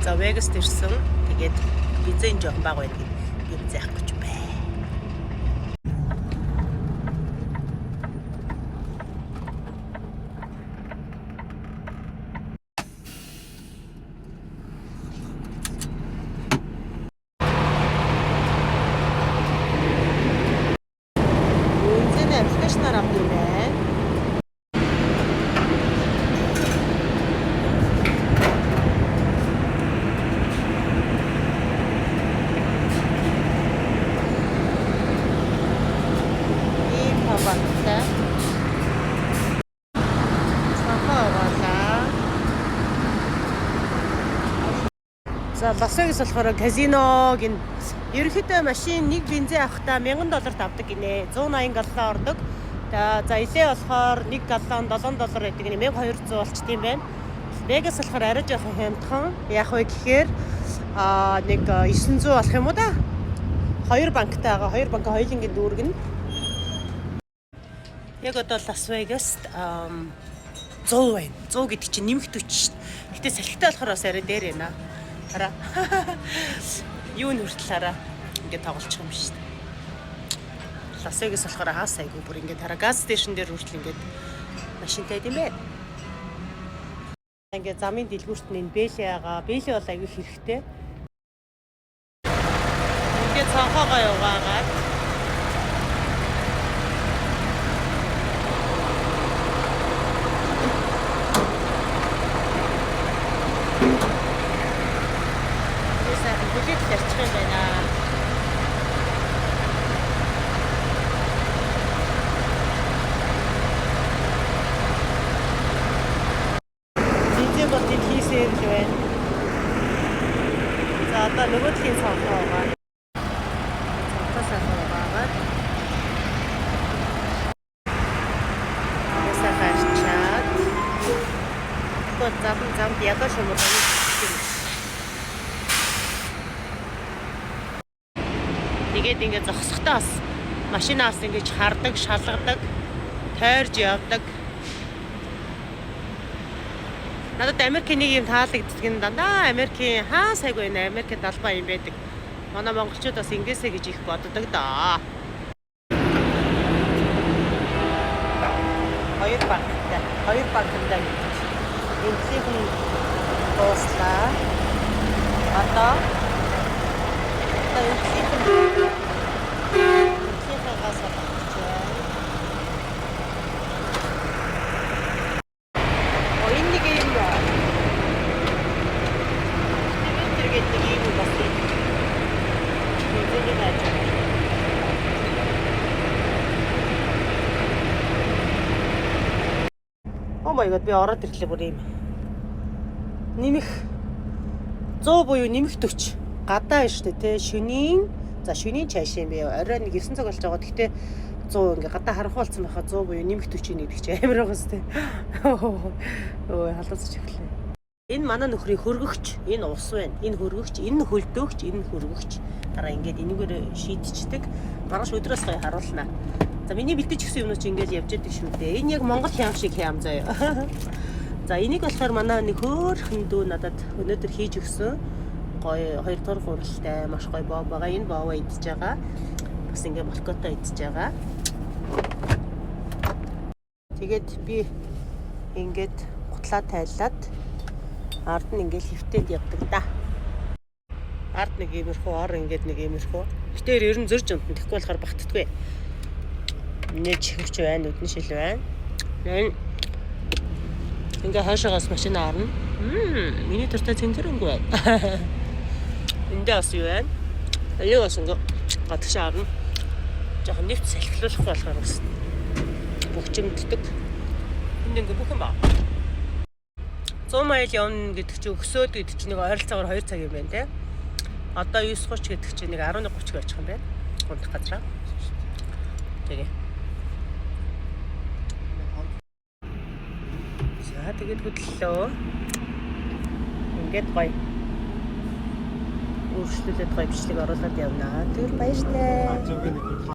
За, Вегаст ирсэн. Тэгээд бензин жоохон бага байдаг. Бензин авах гэж байна. Бензин application аар авдаг юм байна. Ийм хавааттай. Цонхоо угаалаа. За, Лас Вегас болохоор казино гин ерөнхийдөө машин нэг бензин авахдаа 1000 долларт авдаг гинэ. 180 галлон ордог. За, илээ болохоор 1 галлон 7 доллар байдаг гинэ. 1200 болчт юм байна. Вегас болохоор арай жоохон хямдхан. Яг вэ гэхээр нэг 900 болох юм уу да? Хоёр банктай байгаа. Хоёр банк хоёулангийн дүүргэнэ. Яг одоо Лас Вегаст 100 байна. 100 гэдэг чинь нэмэх 40 шүү дээ. Гэтэ салхитай болохоор бас арай дээр байна. Хараа. Юу н хүртэл хараа. Ингээд тоглолчих юм шүү дээ. Лас Вегас болохоор хаас айгу бүр ингээд хараа gas station дээр хүртэл ингээд машинтай юм байна. Ингээд замын дэлгүүрт нь энэ бээлий байгаа. Бээлий бол айгу хэрэгтэй. Ингээд цонхоогоо угаагаад би сайхан хүлээд ярьчих юм байна. Бензин бол тэнд хийсээр л байна. За, одоо нөгөө талын цонхоо угаа. Цонхоо сайхан угаагаад. Тэгээ сайхан арчаад. Тэгвэл зам замд ядуу шумууд юм. Тэгээд ингээд зогсохдоо бас машинаас ингэж хардаг, шалгадаг, тойрж явдаг. Надад Америкийн нэг юм таалагддаг нь дандаа Америкийн хаа сайгүй нэ Америкийн далбай юм байдаг. Манай монголчууд бас ингээсэ гэж их боддог даа. Хоёр банктай. Хоёр банктай гэдэг. Энтлийнх нь дууслаа. Одоо энтлийнхээс салгаж байна. О, энэ нэг юм Твиттер гэдэг нэг юм бас юм. Бензиний хайж. Oh my god, би ороод ирлээ бүр юм. Нэмэх 100 буюу нэмэх 40 гадаа байна шүү дээ, те, шөнийн, за, шөнийн чааш юм бэ, орой нэг 9 цаг болж байгаа. Гэхдээ 100 ингээ гадаа харанхуй болсон байхаа 100 буюу нэмэх 40 гэдэг чи амар байгаа сте. Өө, халуусч эхэллээ. Энэ манай нөхрийн хөргөгч, энэ ус байна. Энэ хөргөгч, энэ хөлдөөгч, энэ хөргөгч. Дараа ингээд энэгээр шийдчихдэг. Маргааш өдрөөс гоё харуулнаа. За, миний бэлдэж өгсөн юмнууд чи ингээд явж яадаг шүү дээ. Энэ яг Монгол хям шиг хям заяа. За, энийг болохоор манай нэг хөөрхөн дүү надад өнөөдөр хийж өгсөн. Гоё хоёр дахь гуралтай маш гоё боо байгаа. Энэ боовоо идэж байгаа. Бас ингээ молкотой идэж байгаа. Тэгээд би ингээд гутлаа тайлаад ард нь ингээд хөвтөд явдаг да. Ард нэг иймэрхүү, ор ингээд нэг иймэрхүү. Гэтээр ер нь зөрж унтна. Тэгэхгүй болохоор багтдаггүй. Нэ чихвч байна, үдэн шил байна. Энэ ингээ хойшоогоос машина орно. Миний дуртай цэнхэр өнгө байна. Эндээ бас юу байна? Энийг бас ингээ гадагшаа орно. Жохон нэвт салхилуулахгүй болохоор бас бөхчөмддөг. Энд ингээ бүх юм байна. 100 майл явна гэдэг чинь өксөөд гэдэг чинь нэг ойролцоогоор 2 цаг юм байна те. Одоо 9:30 гэдэг чинь нэг 11:30 очих юм байна. Унтах газраа. Тэгээ. За, тэгээд хөдлөлөө. Ингээд гоё. Өөрчлөлөөд гоё бичлэг оруулаад явнаа. Тэр баяртай.